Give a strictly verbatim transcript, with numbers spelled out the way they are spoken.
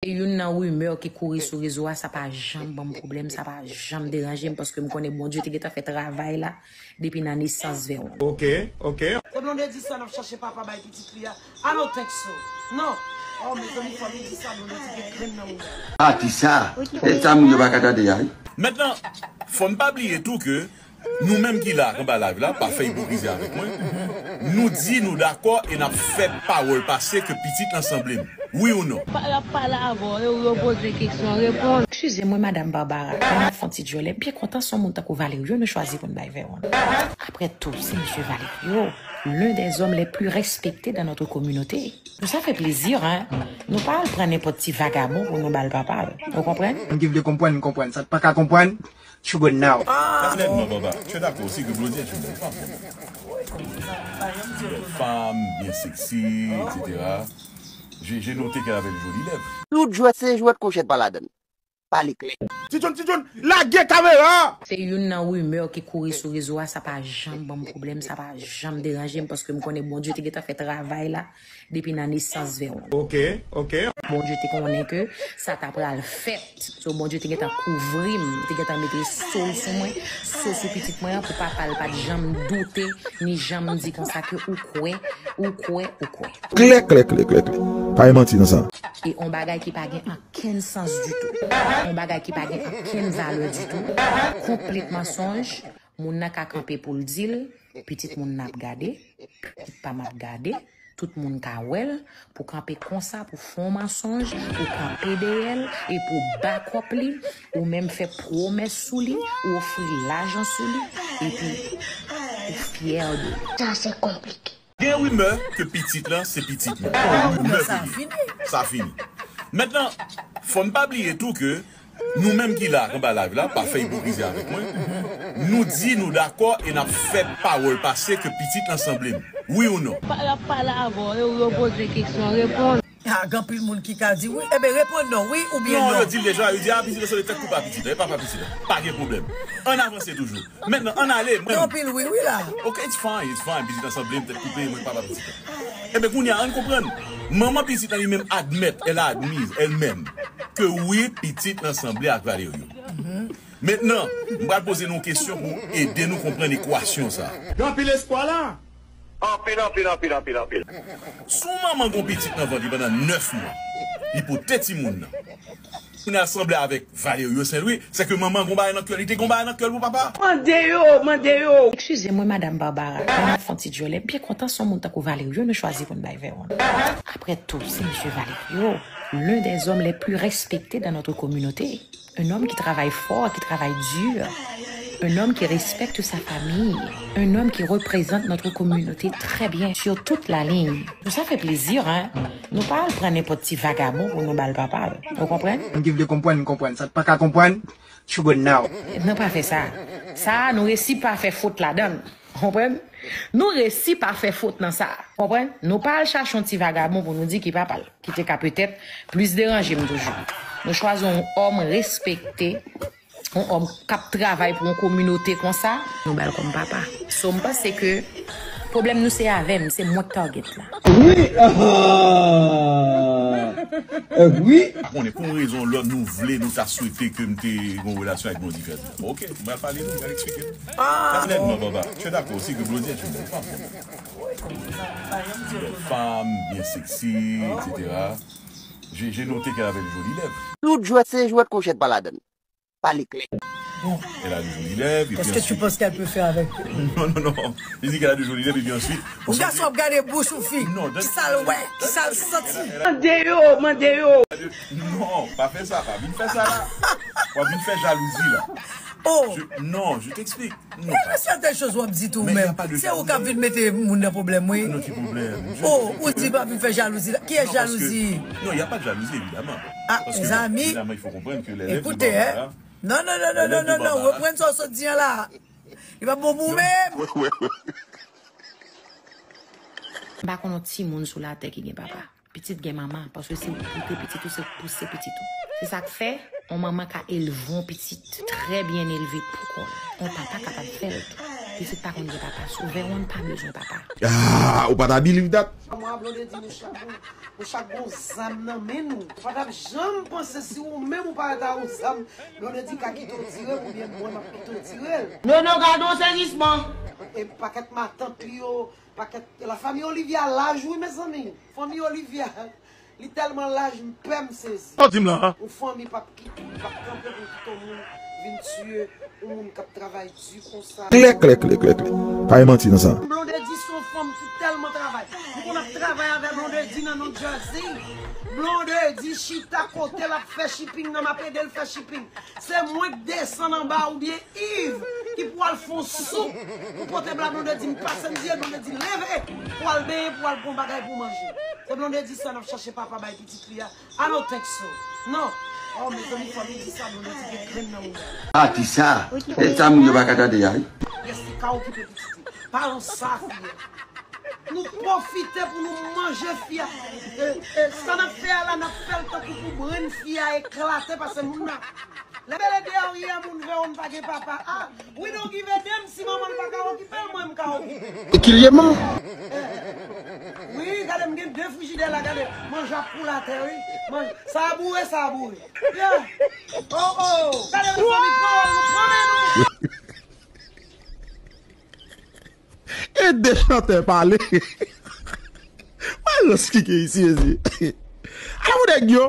Youn nan rimè ki kouri sou rezo a, sa pa janm ban m pwoblèm, sa pa janm deranje m, paske m konnen Bondye te gentan fè travay la depi nan nesans Vèwonn. Ok, ok. Se Blondedy sa n ap chache papa bay pitit li a. I don't think so. Non. Oh, mezanmi, fò m di sa, Blondedy gen grenn nan ou. Pati sa, se sa moun yo pa ka tande a, wi. Mentnan, fò n pa bliye tou ke nou menm ki la anba live la, pa fè ipokrizi avèk mwen. Nou di nou dakò e n ap fè pawòl pase ke pitit lan sanble m. Wi ou non? Pa, y ap pale avè w, yo, yo poze keksyon, reponn. Eskize mwen, Madam Barbara, kòm n ap fè yon ti djòlè, m byen kontan se yon moun tankou Valerio nou chwazi pou n bay Vèwonn. Après tout, c'est Monsieur Valerio, l'un des hommes les plus respectés dans notre communauté. Nou sa fè plezi, hein? Nou pa al pran nenpòt ti vagabon pou nou ba l papa l. Ou konprann? M ki vle konprann, m konprann. Sa k pa ka konprann, you go now. Personnellement, Baba, tu es d'accord aussi que Blondedy est une belle femme. Belle femme, bien sexy, et cetera. J'ai j'ai noté qu'elle avait de jolies lèvres. Tout jwèt se jwèt, kouchèt pa ladann. Pale klè. Ti John, Ti John, lage kamera a! Se youn nan rimè ki kouri sou rezo a, sa pa janm ban m pwoblèm, sa pa janm deranje m, paske m konnen Bondye te gentan fè travay la depi nan nesans Vèwonn. Ok, ok. Bondye te konnen ke sa ta pral fèt. So, Bondye te gentan kouvri m, te gentan mete so l sou mwen, so sou pitit mwen an, pou papa l pa t janm doute, ni janm di konsa ke ou kwè, ou kwè, ou kwè. Klè, klè, klè, klè, klè. Pa gen manti nan sa. E on bagay ki pa gen ankenn sans ditou. On bagay ki pa gen ankenn valè ditou. Konplet mansonj. Moun nan ka kanpe pou l di l, pitit moun nan ap gade, pitit pa m ap gade, tout moun ka wè l, pou kanpe konsa, pou fè on mansonj, pou kanpe dèyè l, e pou bakòp li, ou menm fè pwomès sou li, ou ofri lajan sou li, epi ou fyè de li. Sa se konplike. Gen rimè ke pitit lan se pitit mwen. Rimè ke li. Sa fini. Mentnan, fò n pa bliye tou ke nou menm ki la anba live la, pa fè ipokrizi avèk mwen. Nou di nou dakò e n ap fè pawòl pase ke pitit lan sanble m. Wi ou non? Pa, y ap pale avè w, yo, yo poze keksyon, reponn. Ah, gen anpil moun ki ka di wi. Enben, reponn non, wi oubyen non. Non, yo di l deja, yo di, ah, pitit lan sanble tèt koupe a pitit lan, e papa pitit lan. Pa gen pwoblèm. Ann avanse toujou. Mentnan, ann ale, mwen. Gen anpil wi, wi la. Ok, it's fine, it's fine. Pitit lan sanble m, tèt koupe, mwen papa pitit lan. Enben, kounye a, ann konprann. Manman pitit lan li menm admèt, elle a admise, elle-même, ke wi, pitit lan sanble ak Valerio. Mentnan, m pral poze nou yon kesyon pou ede nou konprann ekwasyon sa a. Gen anpil espwa la. Anpil, anpil, anpil, anpil, anpil. Si yon manman gon pitit nan vant li pandan nèf mwa, li pote timoun nan. Moun nan sanble avèk Valerio Saint Louis, se ke manman gon bagay nan kè l, li te gon bagay nan kè l pou papa. Mande yo, mande yo. Eskize mwen, Madam Barbara, kòm n ap fè yon ti djòlè, m byen kontan se yon moun tankou Valerio nou chwazi pou n bay Vèwonn. Après tout, c'est Monsieur Valerio, l'un des hommes les plus respectés dans notre communauté. Un homme qui travaille fort, qui travaille dur. Un homme qui respecte sa famille. Un homme qui représente notre communauté très bien sur toute la ligne. Nou sa fè plezi, hein? Nou pa al pran nenpòt ti vagabon pou nou ba l papa l. Ou konprann? Moun ki vle konprann, konprann. Sa k pa ka konprann, you go now. Nou pa fè sa. Sa a, nou resi pa fè fot ladan l. Konprann? Nou resi pa fè fot nan sa. Konprann? Nou pa al chache yon ti vagabon pou nou di ki papa l. Ki te ka petèt plis deranje m toujou. Nou chwazi yon òm respekte, yon òm k ap travay pou yon kominote konsa. Nou ba l kòm papa. So, m panse ke pwoblèm nou se avè m, se mwen k target la. Wi, ah, ah. Eh, wi. Pa konnen, pou yon rezon ou lòt, nou vle, nou ta swete ke m te gen yon relasyon avèk Blondy Ferdinand. Bon, ok, m pral pale nou, m pral eksplike nou. Personnellement, Baba, tu es d'accord aussi que Blondy est une belle femme. Belle femme, bien sexy, et cetera. J'ai j'ai noté qu'elle avait de jolies lèvres. Tout jwèt se jwèt, kouchèt pa ladann. Pale klè. Bon, elle a de jolies lèvres, et puis ensuite... Qu'est-ce que tu penses qu'elle peut faire avec? Non, non, non. Il dit qu'elle a de jolies lèvres, et puis ensuite... Yon gason ap gade bouch yon fi. Non, ki sa l wè, ki sa l santi. Mande yo, mande yo. Non, pa fè sa, pa vin fè sa la. W ap vin fè jalouzi la. Oh. Je, non, je t'explique. Non. E gen sèten choz w ap di tou menm. Se ou k ap vin mete moun nan pwoblèm, wi. Non, ki pwoblèm? Oh, ou di pa vin fè jalouzi la. Kiyès jalouzi? Non, y a pas de jalousie, évidemment. Ah, mezanmi. Évidemment, il faut comprendre que les lèvres de Barbara... Non, non, non, non, non, non, non, reprann sa w sot di an la. Li pa bon pou ou menm. M pa konn yon timoun sou latè ki gen papa. Pitit gen manman, paske se ou ki pote pitit ou, se ou ki pouse pitit ou. Se sa k fè, yon manman ka elve yon pitit trè byen elve pou kò l. Yon papa kapab fè l tou. Pitit pa konn gen papa. Sou vè w, w pa bezwen papa. Ah, ou pa ta believe that? Mwen a Blondedy, nou chak gon, nou chak gon zam nan men nou. Ou pa t ap janm panse si ou menm ou pa ta yon zam, Blondedy ka kite w tire l oubyen mwen m ap kite w tire l. Nono, gade yon sezisman. E pakèt matant li yo, pakèt, la famille Olivia laj wi, mezanmi. Fanmi Olivia, li tèlman laj, m pè m sezi. Sa w di m la a? Yon fanmi p ap kite, p ap kanpe pou kite yon moun vin tiye yon moun k ap travay di konsa. Klè, klè, klè, klè, klè. Pa gen manti nan sa. Blondedy se yon fanm ki tèlman travay. M konn ap travay avè Blondedy nan New Jersey. Blondedy chita kote l ap fè shipping nan, m ap ede l fè shipping. Se mwen k desann anba oubyen Yves ki pou al fè yon soup pou pote ba Blondedy. M pase m di l, Blondedy leve pou al benyen, pou al pran bagay pou manje. Se Blondedy sa n ap chache papa bay pitit li a. I don't think so. Non. Oh, mezanmi, fanmi di sa, Blondedy gen grenn nan mouda. Pati sa, e sa moun yo pa ka tande a, wi. Jessica okipe pitit li. Paran sa, fi a. Nou pwofite pou nou manje fi a. E, e, sa n ap fè a la, n ap fè l tankou pou brenn fi a eklate, pase moun nan. Lè bele deyò yè moun vè w, m pa gen papa. Ah, we don't give a damn si manman l pa ka okipe l, mwen m ka okipe l. E ki l ye, manman? Wi, gade m gen de frijidè la, gade. Manje ap koule atè, wi. Manje. Sa a boure, sa a boure. Yeah. Oh, oh. Gade, mezanmi, pawòl nou pran men nou. E de chantè pale. Wè rans ki gen isi, mezi. Ala pou nèg yo.